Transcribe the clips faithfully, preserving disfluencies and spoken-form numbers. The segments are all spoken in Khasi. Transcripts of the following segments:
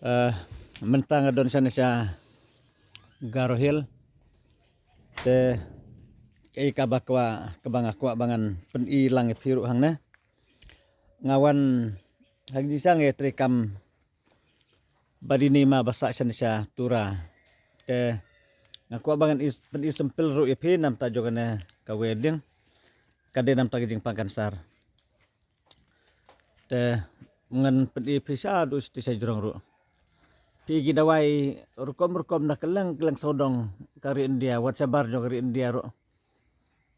Eh, mynta nga don shane sha Garo Hill. Te kaei kaba kwah, kaba nga kwah ba ngan pyni lang ïa phi ruh hangne. Nga wan ha kine sha ngi treikam ba dei ne i ma ba sah shane sha Tura. Te nga kwah ba ngan is, pyni symptom ruh ïa phi namta jong kane ka wedding. Ka dei namta ka jingpang kansar. Te ngan pyni phi sha du siti sha jrong ruh. Phi ki dawai rukom rukom na kylleng kylleng sawdong ka ri India, wat shabar jong ka ri India ruh.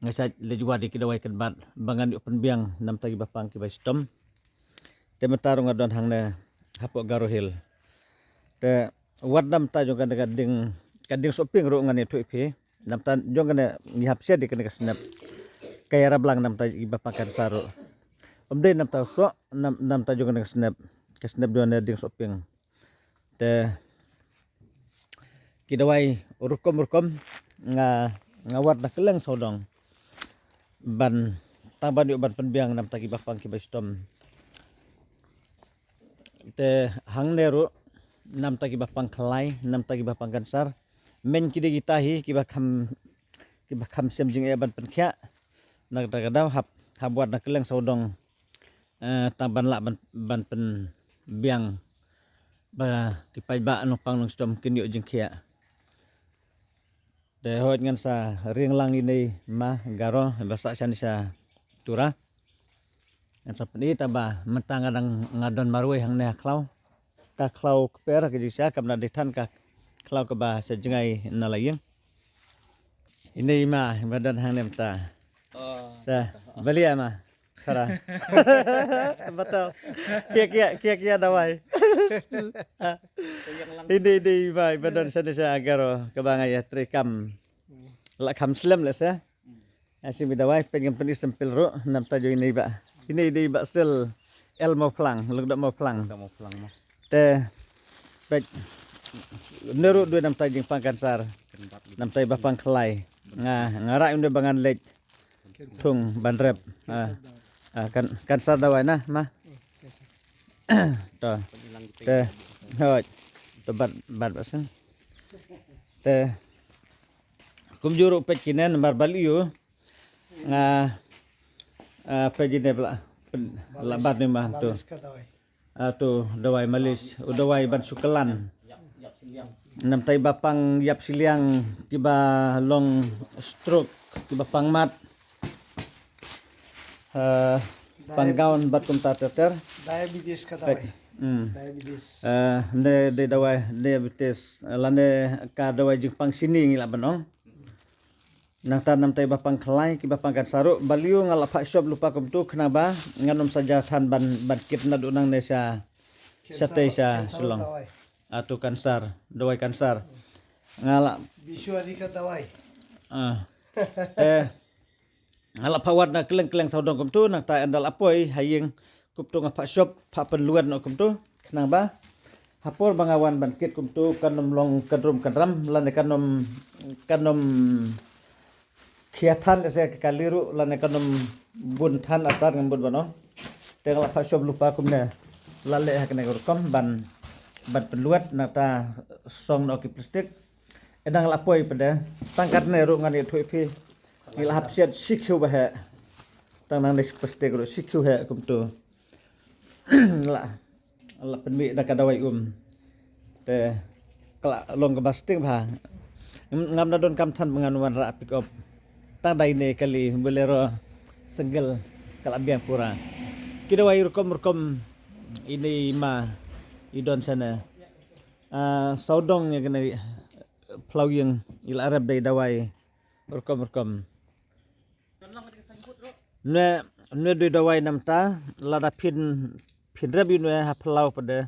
Nga shait leit wad ïa ki dawai kynbat ba ngan ïoh pynbiang namta kiba pang kiba shitom. Te mynta ruh nga don hangne hapoh Garo Hill. Te wat namta jong kane ka ding, ka ding Sohping ruh ngan ïathuh ïa phi. Namta jong kane ngi hap shet ïa kane ka snep. Ka ïarap lang namta kiba pang kansar ruh. Ym dei namta soh, nam, namta jong kane ka snep. Ka snep jong kane ding Sohping. Te ki dawai rukom rukom nga, nga wad na kylleng sawdong ban, tang ban ïoh ban pynbiang namta kiba pang kiba shitom. Te hangne ruh namta kiba pang khlai, namta kiba pang kansar. Myn ki dei kita hi kiba kham, kiba kham shem jingeh ban pynkhiah. Na kata ka daw hap, hap wad na kylleng sawdong. Eh, tang ban lah ban, ban pynbiang ba ki paidbah nongpang nongshitom kin ïoh jingkhiah. Te hooid ngan sa ring lang ïa ine i ma Garo ba sah shane sha Tura. Ngan sa pyni tang ba mynta nga dang, nga don marwei hangne ha khlaw. Ka khlaw kper ka jingshisha, kam dei than ka khlaw kaba sha jngai na la ïing. Ine i ma ba don hangne mynta. Oh. Te balei ma? Khara. Bato. Kia, kia, kia, kia dawai. Ine, ine i ma ba don shane sha Garo kaba nga ïatreikam. La kham slem lehse. Nga shim i dawai, peit ngan pyni symptom ruh namta jong ine i bah. Ine, ine i bah Sel El Mawphlang, Lyngdoh Mawphlang. Te peit, ne ruh dei namta jingpang kansar. Namta iba pang khlai. Nga, nga rai ïa une ba ngan leit thung ban rep. Ah, ah, kan, kansar dawai na ma. To. Te hooid. To bat, bat ba seng. Te kumjuh ruh peit kine namar balei ïoh nga, ah, peit ine ba la, la bat ne ma to. Ah, to dawai malis, u dawai ban shu kyllan. Namta iba pang ïap shiliang, kiba long stroke, kiba pang mat. Eh, pang gout bad kumta ter ter. Diabetes ka dawai. Hmm. Diabetes. Eh, ne dei dawai diabetes, lane ka dawai jingpang shini ngi lah ban ong. Nangta namta iba pang khlai, kiba pang kansar ruh, balei ïoh nga la phah shop lypa kumto, khnang ba ngan ym sa jia than ban, ban kit naduh nangne sha, shatei sha Shillong. Ah, to kansar, dawai kansar. Nga la Bishwari ka dawai. Ah. Te nga la phah wad na kylleng kylleng sawdong kumto, nangta ynda la poi ha ïing kumto nga phah shop, phah pynlwet noh kumto, khnang ba ha por ba nga wan ban kit kumto kan ym long kynrum kynram, lane kan ym, kan ym khia than lehse ka kali ruh, lane kan ym bun than artat ngan bun ban ong. Te nga la phah shop lypa kumne, la leh ha kane ka rukom ban, ban pynlwet, nangta song noh ki plastik. Ynda nga la poi pat de, tang katne ruh ngan ïathuh ïa phi. Ngi la hap siat shi kiew ba heh. Tang nangne shi plastik ruh shi kiew heh kumto. La, la pynmih da ka dawai um. Te ka la long kaba sting bha. Ngam, ngam da donkam than ba ngan wanrah pick up. Tang da ine i kali Bolero single ka la biang pura. Ki dawai rukom rukom, ine i ma i don shane. Ah, sawdong ïa kane phyllaw ïing i la rep da i dawai rukom rukom. Ne, ne dei dawai namta, lada phin, phin rep ïa une ha phyllaw pat de.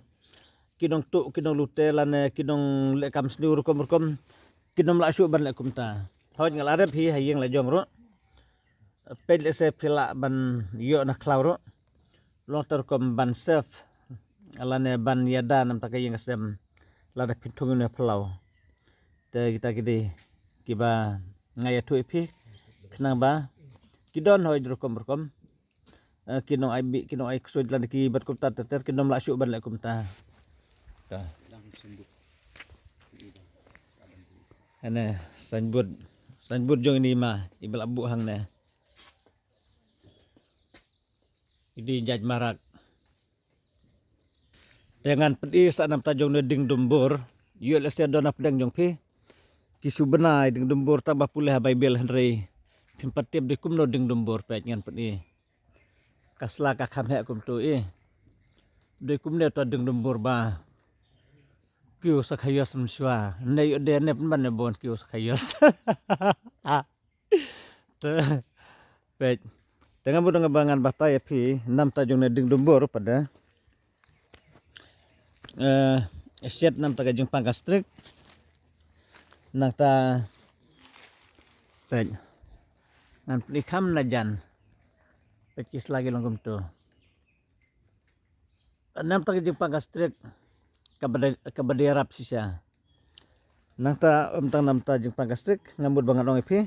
Ki nongtuh, ki nonglute, lane ki nongleh kam sniew rukom rukom. Kin ym lah shuh ban leh kumta. Hooid nga la rep hi ha ïing la jong ruh. Peit lehse phi lah ban ïoh na khlaw ruh. Long te rukom ban save, lane ban ïada namta ka ïing ka sem, lada phin thung ïa une phyllaw. Te kita ki dei kiba nga ïathuh ïa phi, khnang ba ki don hooid rukom rukom. Eh, ki nong ai bih, ki nong ai ksuid lane ki bad kumta ter ter, kin ym lah shuh ban leh kumta. Ka. Ane, signboard. Signboard jong ini ma, iba la buh hangne. Idi jait marak. Te ngan pyni sa namta jong ne ding dumbur. Yu lehse don na pdeng jong phi ki shu bnai ding dumbur tang ba pule ha Baibl hynrei phim pat tip dei kumno ding dumbur, peit ngan pyni. Ka sla ka kham heh kumtu i. Dei kumne to ding dumbur ba kiew sa khaios mynshuwa. Ne yu de ne pynban ne bon kiew sa khaios. Te, peit. Te nga mut nga ba ngan batai ïa phi namta jong ne ding dumbur pat de. Eh, shet namta ka jingpang gastric. Nangta, peit. Ngan pyni kham na jan. Peit ki sla ki long kumtu. Namta ka jingpang gastric kaba dei, kaba dei ïarap shisha. Nangta ym tang namta jingpang gastric, nga mut ba ngan ong ïa phi.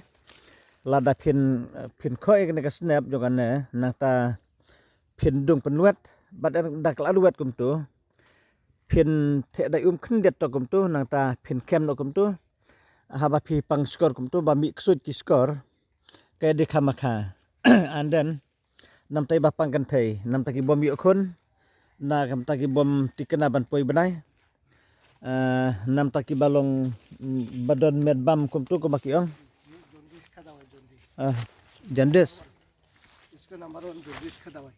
Lada phin, phin khoh ïa kane ka snep jong kane, nangta phin dung pynwet, bad da ka la wet kumtu. Phin theh da um khyndiat to kumtu, nangta phin kem no kumtu. Haba phi pang shkor kumtu, ba mih ksuid ki shkor. Ka dei kham makha. And then, namta iba pang kynthei, namta ki bym ïoh khun, namta ki bym tikna ban poi bnai. Eh, namta kiba long, mm, ba don met bam kumtu kumba ki ong. Jaundice ka dawai, jaundice. Ah, jaundice. इसका नंबर वन jaundice का दवाई।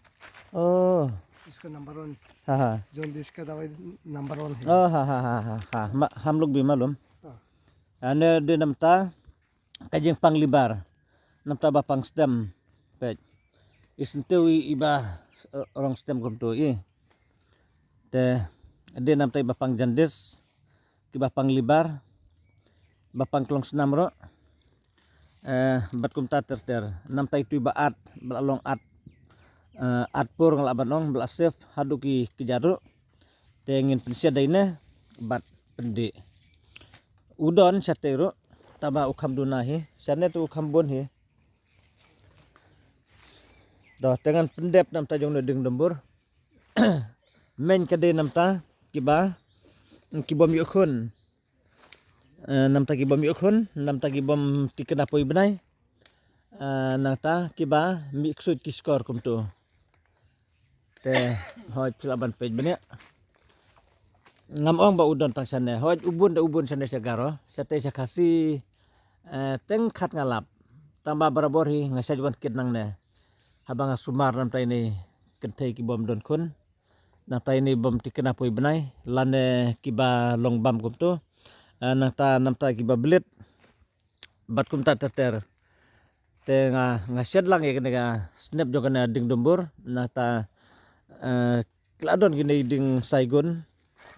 Oh. इसका नंबर वन। Ha ha. Jaundice का दवाई नंबर वन है। Oh, ha ha ha ha ha. Ma-, हम लोग भी मालूम। हाँ। Ane dei namta ka jingpang liver. Namta ba pang stem. Peit. I syntiew i, iba, eh, rong stem kumtu i. Te dei namta iba pang jaundice, kiba pang liver, ba pang klong snam ruh. Eh, bad kumta ter ter. Namta itu iba at, ba la long at. Eh, at pur nga lah ban ong, ba la sef haduh ki, ki jaduh. Te ngin pynshet da ine bad pyndih. U don shatei ruh, tangba u kham duna hi. Shane te u kham bun hi. Doh, te ngan pyndep namta jong ne ding dumbur. Main ka dei namta kiba, ki bym ïoh khun. Eh, namta ki bym ïoh khun, namta ki bym tikna poi bnai. Eh, nangta kiba mih ksuid ki shkor kumtu. Te, hooid, phi lah ban peit bniah. Ngam ong ba u don tang shane. Hooid, u bun da u bun shane sha Garo. Shatei sha Khasi, eh, teng khat nga lap. Tangba barabor hi nga shait wan kit nangne. Haba nga sumar namta ine kynthei ki bym don khun. Namta ine bym tikna poi bnai. Lane kiba long bam kumtu. Eh, nangta namta kiba blit. Bad kumta ter ter. Te nga, nga shet lang ïa kane ka snep jong kane ding dumbur. Nangta, eh, ki la don kine ding Saigon.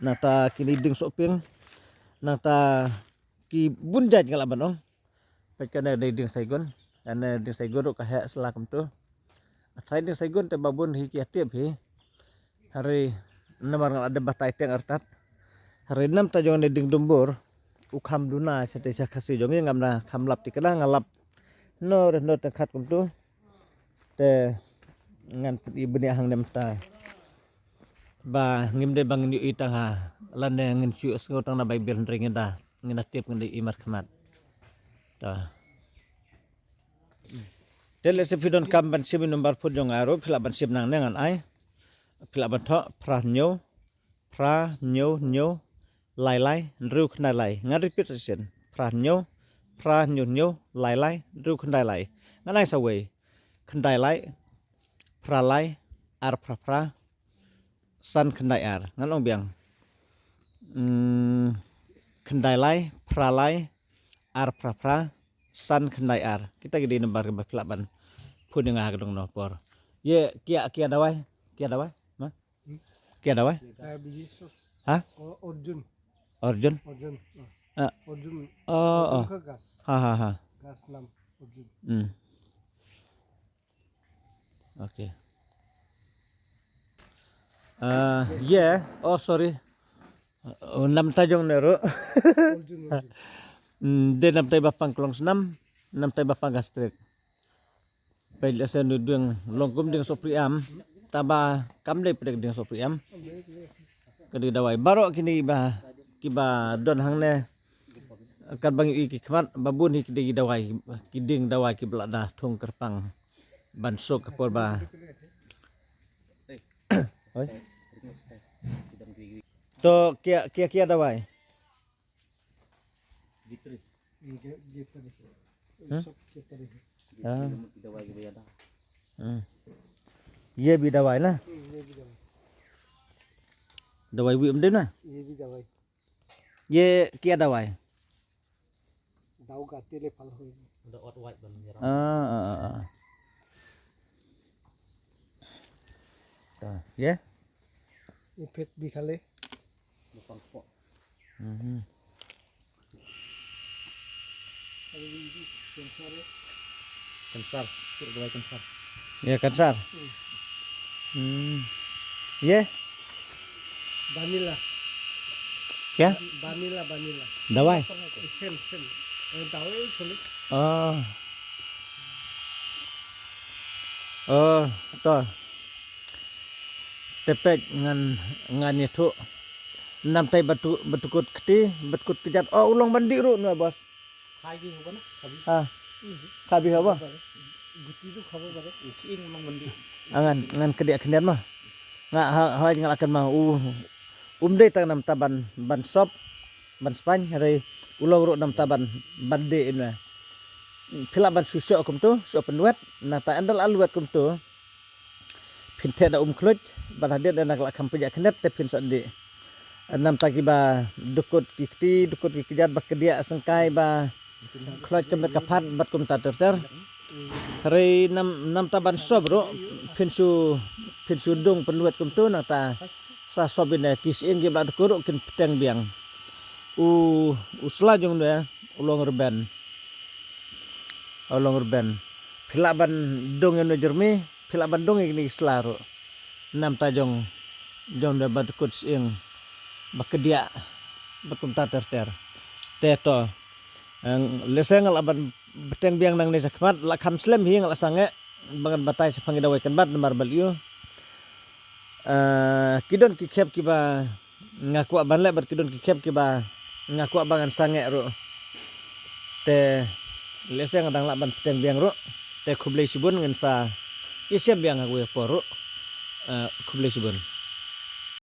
Nangta kine ding Sohpieng. Nangta ki bun jait nga lah ban ong. Peit kane dei ding Saigon. Kane ding Saigon ruh ka heh sla kumtu. Trai ding Saigon te ba bun hi ki ïa tip hi. Hynrei namar nga la dep batai teng artat. Hynrei namta jong ne ding dumbur. U kham duna shatei sha Khasi jong ngi, ngam da kham lap tikna, nga lap. No re no teng khat kumtu. Te ngan pyni bniah hangne mynta. Ba ngim dei ba ngin ïohi tang ha. Lane ngin shu sngew tang na Baibl hynrei ngin da, ngin da tip, ngin da ïohi markhmat. Ta. Te lehse phi donkam ban shim ïa u number phone jong nga ruh, phi lah ban shim nangne, ngan ai. Phi lah ban thoh phra hynñiew, phra hynñiew hynñiew, lai lai, hynriew khyndai lai. Ngan repeat sa shisien. Phra hynñiew, phra hynñiew hynñiew, lai lai, hynriew khyndai lai. Ngan ai sa wei. Khyndai lai, phra lai, ar phra phra, san khyndai ar. Ngan ong biang. Hmm, khyndai lai, phra lai, ar phra phra, san khyndai ar. Kita ki dei number kiba phi lah ban phone ïa nga ha ka dong no por. Ye, ki ïa, ki ïa dawai, ki ïa dawai, ma? Hmm? Ki ïa dawai? Diabetes. Ha? O-, Arjun. Arjun? Arjun. Ah. Ah. Arjun. Oh, Arjun oh. Ka gas. Ha, ha, ha. Gas nam Arjun. Hmm. Okay. Ah, yeah. Oh, sorry. Oh, namta jong ne ruh. Arjun, Arjun. Hmm, dei namta iba pang klong snam, namta iba pang gastric. Peit lehse nu ding long kum ding Sohpri Am, tangba kam dei pdeng ding Sohpri Am. Ka dei dawai baroh kine iba kiba don hangne, katba ngi ïohi ki khmat, ba bun hi ki dei ki dawai, ki dieng dawai kiba la da thung kyrpang ban suk ka por ba. Oi. To, kya, kya, kya dawai? ये, ये पड़ी। ये सब के पड़ी है। हाँ। हम्म। ये भी दवाई ना? हम्म, ये भी दवाई। दवाई भी हम देना? ये भी दवाई। ये क्या दवाई? दाऊ का तेले फल हो। Ah, ah, ah, ah. To, ye? ये पेट भी खा ले। Mhm. Kansar, tu dawai kansar. Ya, kansar. Hmm. Hmm. Ye? Vanilla. Kya? Vanilla, vanilla. Dawai? Sen, sen. Eh, dawai, sorry. Oh. Oh, to. Te peit ngan, ngan ïathuh. Namtai ba tu, ba tu kut kti, ba tu kut kjat. Oh, u long ban dih ruh noh, boss. Khabi haba na, khabi. Ha. Khabi haba? Guti tu khaba bare. Isi ing u long ban dih. Ah, ngan, ngan kdiah khyndiat ma. Nga ha, ha nga la kynmaw u, um dei tang namta ban, ban sop, ban spaiñ, hynrei u long ruh namta ban, ban dih ina. Phi lah ban shu shoh kumtu, shoh pynwet, nangta ynda la lwet kumtu. Phin theh da um khluit, bad hadien da na ka la kham pynjah khyndiat te phin sa dih. Namta kiba dukut ki kti, dukut ki kjat ba kdiah syngkai ba khluit ka met ka phad bad kumta ter ter. Hynrei nam, namta ban sop ruh phin shu, phin shu dung pynwet kumtu nangta sa sop ine ki sying kiba la dukut ruh kin pteng biang. U, u sla jong ne u long rben. U long rben. Phi lah ban dung ïa une u jyrmi, phi lah ban dung ïa kine ki sla ruh. Namta jong, jong da ba dukut sying ba kdiah bad kumta ter ter. Te to, eh, lehse nga lah ban bteng biang nangne shakhmat, la kham slem hi nga la sangeh ba ngan batai shaphang ïa dawai kynbat namar ba lyiur. Eh, ki don ki khep kiba nga kwah ban leh bad ki don ki khep kiba nga kwah ba ngan sangeh ruh. Te lehse nga dang lah ban bteng biang ruh. Te khublei shibun, ngin sa ïashem biang ha kawei ka por ruh. Eh, khublei shibun.